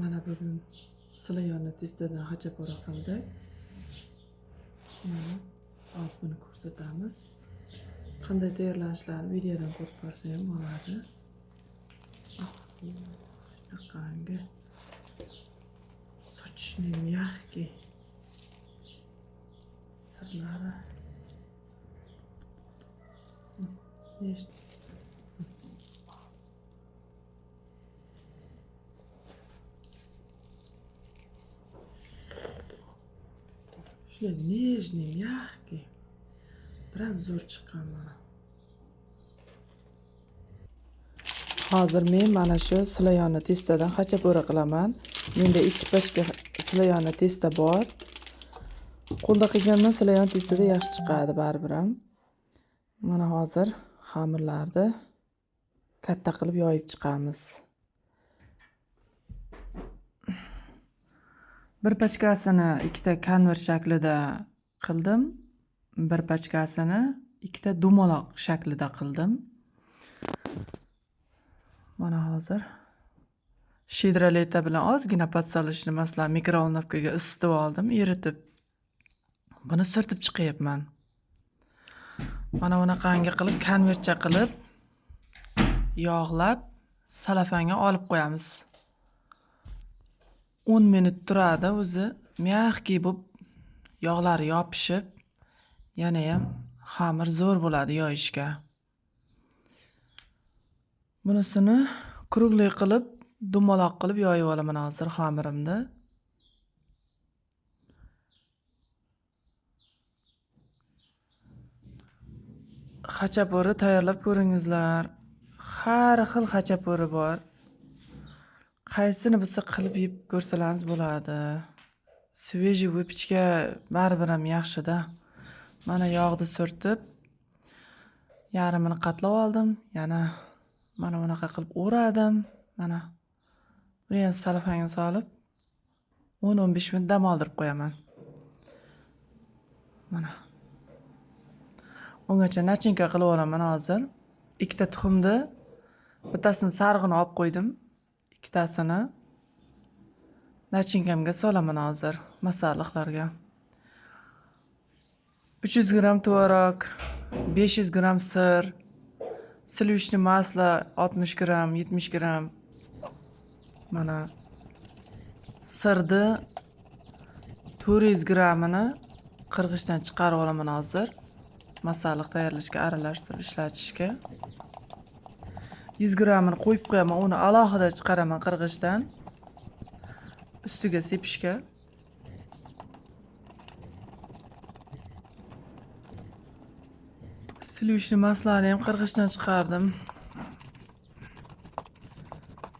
Mana bugun слоёный тесто dan xachapuri qildik. Mana hozir buni ko'rsatamiz. Qanday tayyorlanishlarini videodan ko'rib borsa ham bo'ladi. Shunaqangi сочный, мягкий sirlari. Shunday нежный, мягкий. Biram zo'r chiqqan mana. Hozir men mana shu слоёный тесто dan xachapuri qilaman. Menda 2 pachka слоёный тесто bor. Qo'lda qilgandan слоёный тесто da yaxshi chiqadi baribir ham. Mana hozir xamirlarni katta qilib yoyib chiqamiz. Bir pachkasini ikkita konvert shaklida qildim. Bir pachkasini ikkita dumaloq shaklida qildim. Mana hozir shidroleta bilan ozgina podsolishni masalan mikrovolnovkaga isitib oldim, eritib. Buni surtib chiqyapman. Mana bunaqangi qilib konvertcha qilib yog'lab salafanga olib qo'yamiz. 10 minut turadi o'zi, mягкий bo'lib yog'lari yopishib, yana ham xamir zo'r bo'ladi yoyishga. Bunisini круглый qilib, dumaloq qilib yoyib olaman hozir xamirimni. Xachapuri tayyorlab ko'ringizlar. Har xil xachapuri bor. Qaysini bo'lsa qilib yeb ko'rsalaringiz bo'ladi. Свежий выпечка baribir ham yaxshi-da. Mana yog'ni surtib, yarmini qatlab oldim. Yana mana bunaqa qilib o'radim. Mana buni ham salafanga solib 10-15 minut dam oldirib qo'yaman. Mana ungacha nachinka qilib olaman hozir. Ikkita tuxumni bittasini sarig'ini olib qo'ydim. Ikkitasini nachinkamga solaman hozir masalliqlarga. 300 gram tvorog, 500 gram sir, сливочное масло 60 gram, 70 gram. Mana sirni 400 grammini qirg'ichdan chiqarib olaman hozir. Masalliq tayyorlashga aralashtirib ishlatishga. 100 grammini qo'yib qo'yaman, uni alohida chiqaraman qirg'ichdan. Ustiga sepishga. Сливочное масло ni ham qirg'ichdan chiqardim.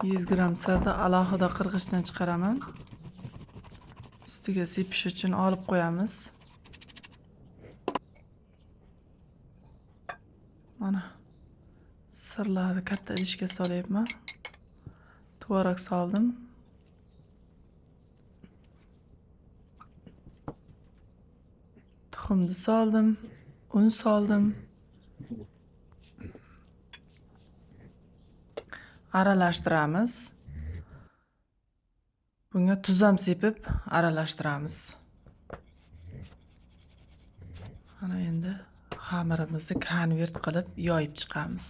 100 gram sirni alohida qirg'ichdan chiqaraman. Ustiga sepish uchun olib qo'yamiz. Mana sirlarni katta idishga solyapman. Tvorog soldim. Tuxumni soldim, un soldim. Aralashtiramiz. Bunga tuz ham sepib aralashtiramiz. Mana endi xamirimizni konvert qilib yoyib chiqamiz.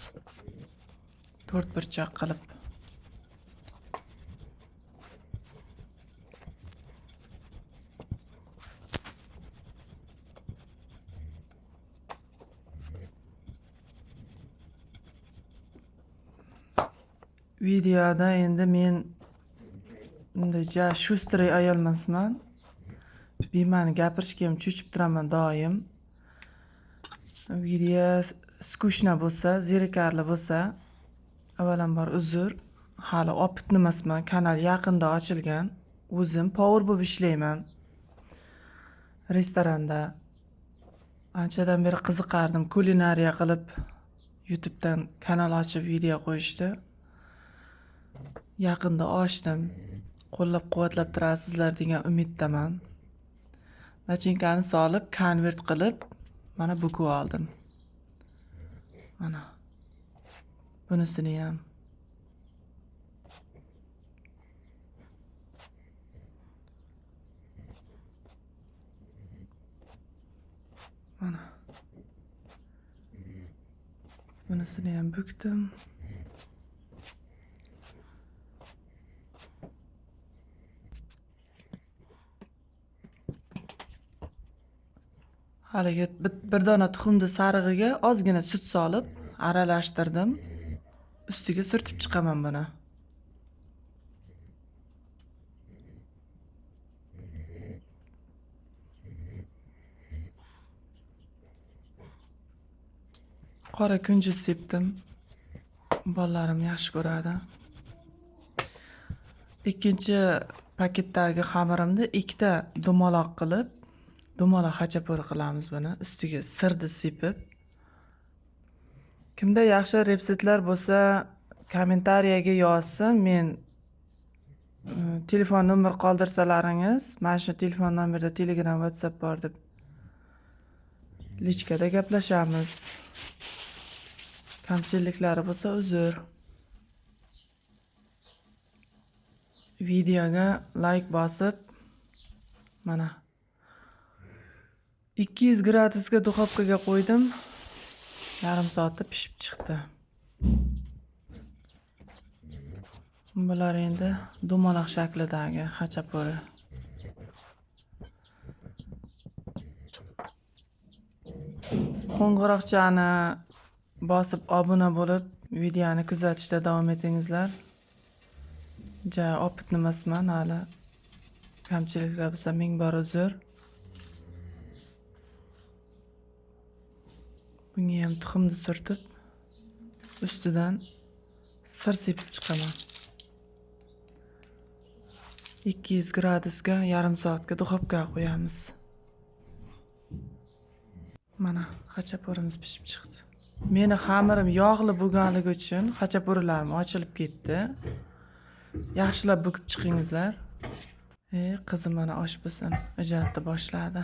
4 burchak qilib. Videoda endi men bunday ja шустрый ayol emasman. Bema'ni gapirishga ham cho'chib turaman doim. Video скучно bo'lsa, zerikarli bo'lsa, avvalambor uzr. Hali opitni emasman, kanal yaqinda ochilgan. O'zim повар bo'lib ishlayman. Restoranda. Anchadan beri qiziqardim kulinariya qilib YouTube'dan kanal ochib video qo'yishdi. Yaqinda ochdim. Qo'llab-quvvatlab turasizlar degan umiddaman. Nachinkani solib, konvert qilib, mana bukib oldim. Mana bunisini ham. Bunisini ham bukdim. Haligi bir dona tuxumni sarig'iga ozgina sut solib aralashtirdim. Ustiga surtib chiqaman buni. Qora kunjut sepdim. Bolalarim yaxshi ko'radi. Ikkinchi paketdagi xamirimni ikkita dumaloq qilib, dumaloq xachapuri qilamiz buni. Ustiga sirni sepib. Kimda yaxshi retseptlar bo'lsa, kommentariyaga yozsin. Men telefon nomer qoldirsalaringiz, mana shu telefon nomerda Telegram, WhatsApp bor deb lichkada gaplashamiz. Kamchiliklari bo'lsa uzr. Videoga like bosib, mana 200 gradusga duxovkaga qo'ydim. Yarim soatda pishib chiqdi. Bular endi dumaloq shaklidagi xachapuri. Qo'ng'iroqchani bosib obuna bo'lib, videoni kuzatishda davom etingizlar. Ja opit emasman hali. Kamchiliklar bo'lsa ming bor uzr. Bunga ham tuxumni surtib, ustidan sir sepib chiqaman. 200 gradusga yarim soatga duxovkaga qo'yamiz. Mana xachapurimiz pishib chiqdi. Meni xamirim yog'li bo'lganligi uchun xachapurilarim ochilib ketdi. Yaxshilab bukib chiqingizlar. Qizim mana osh bo'lsin, ijodni boshladi.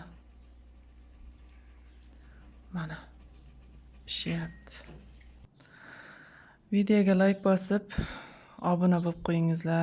Mana pishyapti. Videoga like bosib, obuna bo'lib qo'yingizlar.